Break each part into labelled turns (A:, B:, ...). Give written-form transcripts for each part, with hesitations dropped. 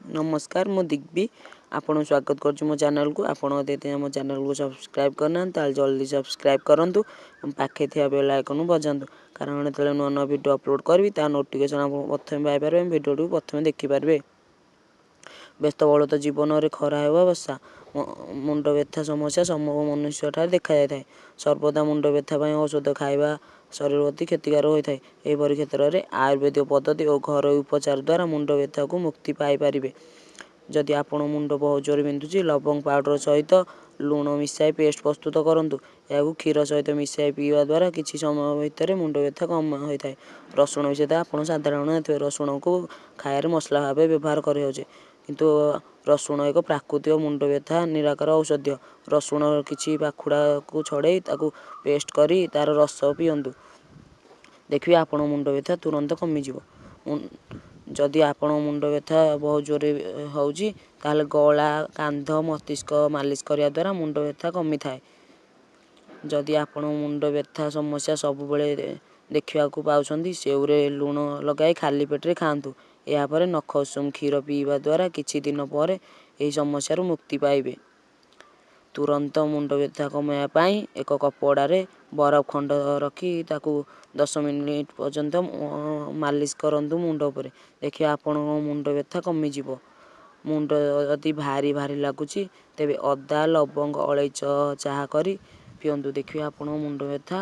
A: ନମସ୍କାର, ମୁଁ ଦିଗ୍ବି ଆପଣଙ୍କୁ ସ୍ୱାଗତ କରୁଛି ମୋ ଚ୍ୟାନେଲକୁ। ଆପଣ ଯଦି ଆମ ଚ୍ୟାନେଲକୁ ସବସ୍କ୍ରାଇବ୍ କରିନାହାନ୍ତି, ତାହେଲେ ଜଲ୍ଦି ସବସ୍କ୍ରାଇବ୍ କରନ୍ତୁ ଏବଂ ପାଖେ ଥିବା ବେଲ୍ ଆଇକନ୍କୁ ବଜାନ୍ତୁ, କାରଣ ଯେତେବେଳେ ନୂଆ ନୂଆ ଭିଡ଼ିଓ ଅପଲୋଡ଼ କରିବି, ତା ନୋଟିଫିକେସନ୍ ଆପଣ ପ୍ରଥମେ ପାଇପାରିବେ ଏବଂ ଭିଡ଼ିଓଟିକୁ ପ୍ରଥମେ ଦେଖିପାରିବେ। ବ୍ୟସ୍ତବହୁଳତା ଜୀବନରେ ଖରା ହେଉ ବା ବର୍ଷା, ମୁଣ୍ଡ ବ୍ୟଥା ସମସ୍ୟା ସବୁ ମନୁଷ୍ୟଠାରେ ଦେଖାଯାଇଥାଏ। ସର୍ବଦା ମୁଣ୍ଡ ବ୍ୟଥା ପାଇଁ ଔଷଧ ଖାଇବା ଶରୀର ପ୍ରତି କ୍ଷତିକାରକ ହୋଇଥାଏ। ଏହିପରି କ୍ଷେତ୍ରରେ ଆୟୁର୍ବେଦିକ ପଦ୍ଧତି ଓ ଘରୋଇ ଉପଚାର ଦ୍ୱାରା ମୁଣ୍ଡ ବ୍ୟଥାକୁ ମୁକ୍ତି ପାଇପାରିବେ। ଯଦି ଆପଣ ମୁଣ୍ଡ ବହୁତ ଜୋରେ ବିନ୍ଧୁଛି, ଲବଙ୍ଗ ପାଉଡ଼ର ସହିତ ଲୁଣ ମିଶାଇ ପେଷ୍ଟ ପ୍ରସ୍ତୁତ କରନ୍ତୁ। ଏହାକୁ କ୍ଷୀର ସହିତ ମିଶାଇ ପିଇବା ଦ୍ୱାରା କିଛି ସମୟ ଭିତରେ ମୁଣ୍ଡ ବ୍ୟଥା କମ୍ ହୋଇଥାଏ। ରସୁଣ ବିଷୟରେ ଆପଣ ସାଧାରଣ ଜାଣିଥିବେ। ରସୁଣକୁ ଖାଇବାରେ ମସଲା ଭାବେ ବ୍ୟବହାର କରିହେଉଛି, କିନ୍ତୁ ରସୁଣ ଏକ ପ୍ରାକୃତିକ ମୁଣ୍ଡ ବ୍ୟଥା ନିରାକର ଔଷଧୀୟ। ରସୁଣ କିଛି ପାଖୁଡ଼ାକୁ ଛଡ଼େଇ ତାକୁ ପେଷ୍ଟ କରି ତା'ର ରସ ପିଅନ୍ତୁ, ଦେଖିବେ ଆପଣଙ୍କ ମୁଣ୍ଡ ବ୍ୟଥା ତୁରନ୍ତ କମିଯିବ। ଯଦି ଆପଣଙ୍କ ମୁଣ୍ଡ ବ୍ୟଥା ବହୁତ ଜୋରେ ହେଉଛି, ତାହେଲେ ଗଳା, କାନ୍ଧ, ମସ୍ତିଷ୍କ ମାଲିସ କରିବା ଦ୍ୱାରା ମୁଣ୍ଡ ବ୍ୟଥା କମିଥାଏ। ଯଦି ଆପଣ ମୁଣ୍ଡ ବ୍ୟଥା ସମସ୍ୟା ସବୁବେଳେ ଦେଖିବାକୁ ପାଉଛନ୍ତି, ସେଉରେ ଲୁଣ ଲଗାଇ ଖାଲି ପେଟରେ ଖାଆନ୍ତୁ। ଏହାପରେ ନଖ ଉଷୁମ କ୍ଷୀର ପିଇବା ଦ୍ୱାରା କିଛି ଦିନ ପରେ ଏହି ସମସ୍ୟାରୁ ମୁକ୍ତି ପାଇବେ। ତୁରନ୍ତ ମୁଣ୍ଡ ବ୍ୟଥା କମାଇବା ପାଇଁ ଏକ କପଡ଼ାରେ ବରଫ ଖଣ୍ଡ ରଖି ତାକୁ 10 ମିନିଟ୍ ପର୍ଯ୍ୟନ୍ତ ମାଲିସ କରନ୍ତୁ ମୁଣ୍ଡ ଉପରେ, ଦେଖିବେ ଆପଣଙ୍କ ମୁଣ୍ଡ ବ୍ୟଥା କମିଯିବ। ମୁଣ୍ଡ ଯଦି ଭାରି ଭାରି ଲାଗୁଛି, ତେବେ ଅଦା, ଲବଙ୍ଗ, ଅଳେଇଚ ଚାହା କରି ପିଅନ୍ତୁ, ଦେଖିବେ ଆପଣଙ୍କ ମୁଣ୍ଡ ବ୍ୟଥା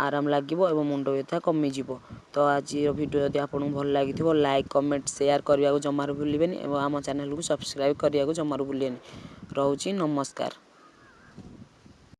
A: ଆରାମ ଲାଗିବ ଏବଂ ମୁଣ୍ଡ ବ୍ୟଥା କମିଯିବ। ତ ଆଜିର ଭିଡ଼ିଓ ଯଦି ଆପଣଙ୍କୁ ଭଲ ଲାଗିଥିବ, ଲାଇକ୍, କମେଣ୍ଟ, ସେୟାର କରିବାକୁ ଜମାରୁ ଭୁଲିବେନି ଏବଂ ଆମ ଚ୍ୟାନେଲକୁ ସବସ୍କ୍ରାଇବ୍ କରିବାକୁ ଜମାରୁ ଭୁଲିବେନି। ରହୁଛି, ନମସ୍କାର।